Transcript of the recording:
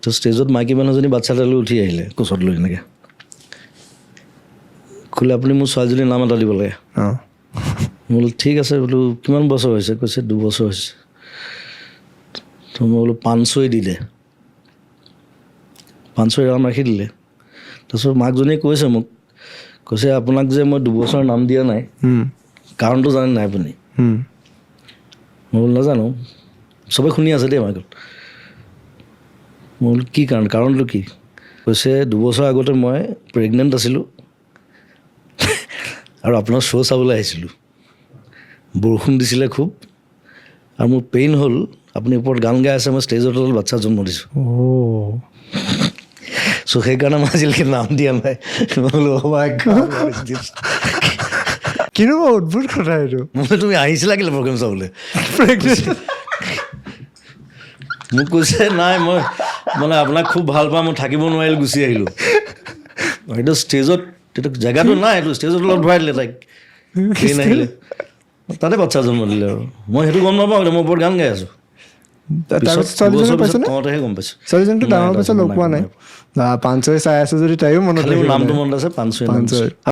তো ষ্টেজত মাইকী মানুহজনী বাচ্ছা এটা লৈ উঠি আহিলে কোচত লৈ এনেকৈ। ক'লে, "আপুনি মোৰ ছোৱালীজনীৰ নাম এটা দিব লাগে।" মই বোলো, "ঠিক আছে।" বোলো, "কিমান বছৰ হৈছে?" কৈছে, "2 বছৰ হৈছে।" তো মই বোলো, "পানচৈ দি দে।" পানচৈ নাম ৰাখি দিলে। তাৰপিছত মাকজনীয়ে কৈছে মোক, কৈছে, "আপোনাক যে মই 2 বছৰ নাম দিয়া নাই, কাৰণটো জানে নাই আপুনি?" মই বোলো, "নাজানো।" চবে শুনি আছে দেই মাইকত। মই বোলো, "কি কাৰণ? কাৰণটো কি?" কৈছে, "2 বছৰ আগতে মই প্ৰেগনেণ্ট আছিলোঁ আৰু আপোনাৰ শ্ব' চাবলৈ আহিছিলোঁ। বৰষুণ দিছিলে খুব আৰু মোৰ পেইন হ'ল। আপুনি ওপৰত গান গাই আছে, মই ষ্টেজৰ তলত বাচ্ছা জন্ম দিছোঁ।" চ' সেইকাৰণে মই আজিলৈকে নাম দিয়া নাই। মই বোলো, "Oh my God, what is this?" কেনেকুৱা অদ্ভুত কথা এইটো! মই বোলো, "তুমি আহিছিলা কেলে প্ৰগ্ৰেম চাবলৈ?" প্ৰেগনেণ্ট। মোক কৈছে, "নাই, মই মানে আপোনাক খুব ভাল পাওঁ, মই থাকিব নোৱাৰিলোঁ, গুচি আহিলোঁ।" এইটো ষ্টেজত, এইটো জেগাটো নাই, এইটো ষ্টেজত লগত ভৰাই দিলে তাইক। ট্ৰেইন আহিলে, তাতে বাচ্ছা জন্ম দিলে। আৰু মই সেইটো গম নাপাওঁ, মই ওপৰত গান গাই আছোঁ। তাৰপিছত ছোৱালীজনী দুবছৰ পিছত পাইছেনে? কওঁতেহে গম পাইছোঁ। ছোৱালীজনীতো নাই, ডাঙৰ পিছত লগ পোৱা নাই। বা, পানচৈ চাই আছে যদি তাইও মনত খালি মোৰ ৰাখিব নামটো নাই। মনত আছে, পানচৈ নাম। পানচৈ।